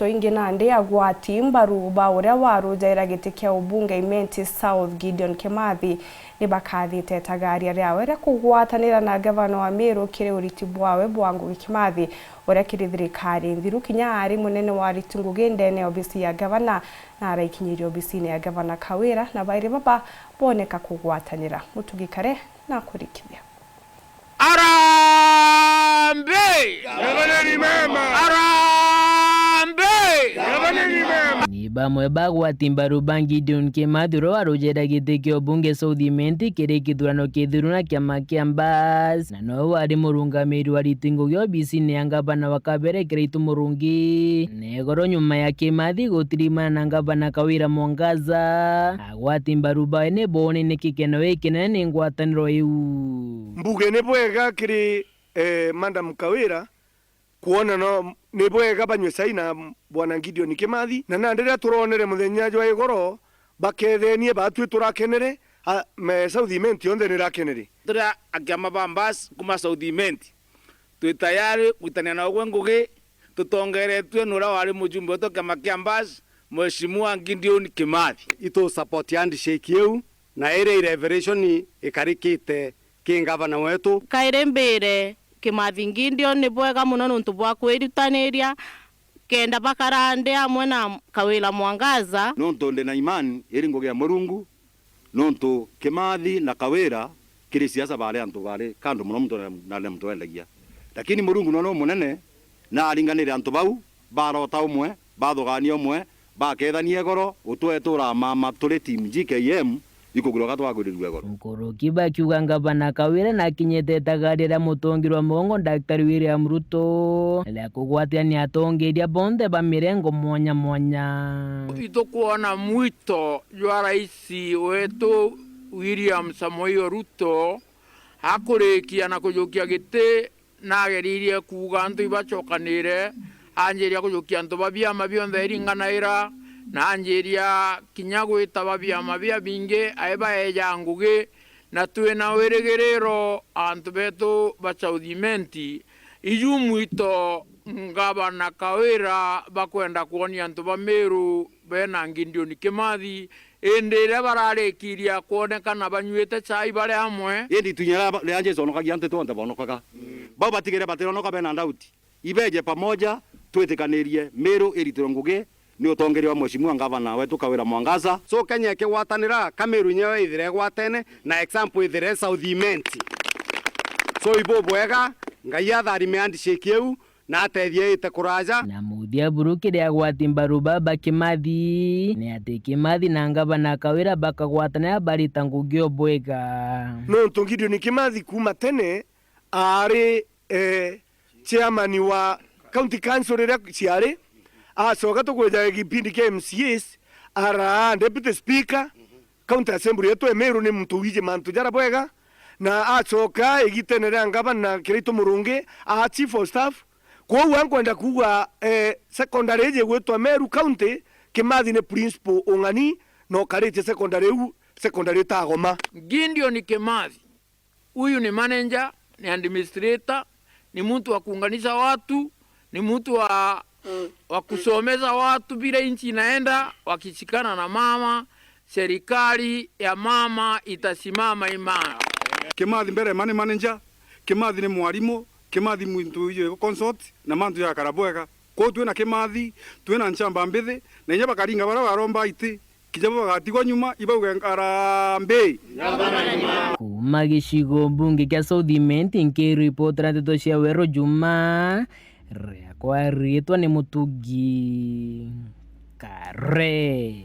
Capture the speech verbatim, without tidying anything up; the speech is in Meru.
Nteto ingi nandi, agwati mbaru ba uria warujaira giti kia ubunge Imenti South Gideon Kimathi ni bakathite itagaria riawe ria kugwatanira na ngavana wa Meru kiri uriti bwawe bwa ngugi. Kimathi, uria kiri thirikari nthiru kinya ari munene wa ariti ngugi ndene ya obisi ya ngavana, na araikinyiria obisine ya ngavana Kawira, na bairi baba boneka kugwatanira. Mutugi Kare na kurikithia. Harambee! Gavana ni mama! Harambee! Gavana ni mama! Ni bamwe bagwati mbaru ba Gideon Kimathi, uria warujera giti kia ubunge South Imenti kiri kithurano kithiru na kiama kia Mbas, na nowe wari murungamiri wa ariti ngugi obisine ya ngavana wa Kawira Kiraitu Murungi. Na igoro nyuma ya Kimathi gutirimana na ngavana Kawira Mwangaza, agwati mbaru bawe ni boonene gikeno gikinene ni ngwataniro iu. Mbuge ni bwega kiri, eh, Madam Kawira kwona no ni bwega banywe cai na Bwana Gideon Kimathi, na nandi riria turonere muthenya jwa igoro bakethenie, batwi turakenere, a, me South Imenti yonthe ni irakenere. Turi a kiama ba Mbas kuma South Imenti, twi tayari gwitania na ugwe ngugi, tutongeretue ni uria wari mujumbe wetu kiama kia Mbas, Mheshimiwa Gideon Kimathi. Itu support handshake iu, na iria i revelation ikarikite ki ngavana wetu. Kairi mbire Kimathi Gideon ni bwega mono nontu bwa kwirutaniria kenda bakara ndi amwe na Kawira Mwangaza. Nontu ndi na imani iri ngugi ya Murungu, nontu Kimathi na Kawira kiri siasa bari antu bari kando mono muntu na, na muntu wendagia. Lakini Murungu nwe ni umunene, na aringanire antu bau, barota umwe, bathugania umwe, bakethania igoro, utwe turamama turi team G K M, ikugurwa ga twagwirirua igoro. Nkuruki bakiuga ngavana Kawira nakinyite itagaria ria mutongeria wa mugongo Daktari William Ruto, ria kugwatania atongeria bonthe ba mirengo mwanya mwanya. Itukwona mwito jwa rais wetu William Samoei Ruto akurikia na kujukia giti, nageririe kuuga antu ibacokanire, anjiria kujukia antu ba biama bionthe iringanaira, na anjiria kinya gwita ba biama biabingi aibaeja ngugi, na twina wirigiriro antu betu ba South Imenti. Iju mwito ngavana Kawira bakwenda kwonia antu ba Meru bena Gideon Kimathi, indi riria bararikiria kwonekana banyuite chai bari amwe. Indi itunya ria, ria Jesu onokagia antu tuonthe bonokaga. Bau batigire batironoka bena ndauti. Ibeje pamoja, twitikanirie Meru iritirwe ngugi ni utongeria wa Mheshimiwa Ngavana wetu Kawira Mwangaza. So Kenya ikigwatanira, ka Meru inyewe ithire igwatene, na example ithire South Imenti. So ibu bwega, Ngai atharime handshake iu, na atethie ite kuraja. Na muthia buru kiri agwati mbaru baba Kimathi, ni ati Kimathi na ngavana Kawira bakagwatanira barita ngugi o bwega. Nontu Gideon Kimathi kuuma tene aari, eh, chairman wa county council riria ciari, acoka tukwija gipindi kia M C As, ara deputy speaker, county assembly yetu ya Meru ni muntu wiji mantu jara bwega, na acoka igitene ria ngavana Kiraitu Murungi, a chief of staff. Kwou ankwenda kuuga, eh, secondary iji igwitwa Meru County, Kimathi ni principal ung'ani, na ukaritie secondary iu, secondary itagoma. Gideon Kimathi, huyu ni manager, ni administrator, ni mtu wa kuunganisha watu, ni mtu wa, wa kusomesha watu vile nchi inaenda, wakishikana na mama, serikali ya mama itasimama imara. Kimathi mbere ma ni manager, Kimathi ni mwarimu, Kimathi muntu ije consult na mantu jagakara bwega. Kwou twina Kimathi, twina nchamba mbithi, na inya bakaringa baria baromba iti, kinya bo bagatigwa nyuma, ibauge, "Harambee!" Kuuma gicigo mbunge kia South Imenti, nkiripotera nteto cia Weru Juma, riakwa riitwa ni Mutugi Kare.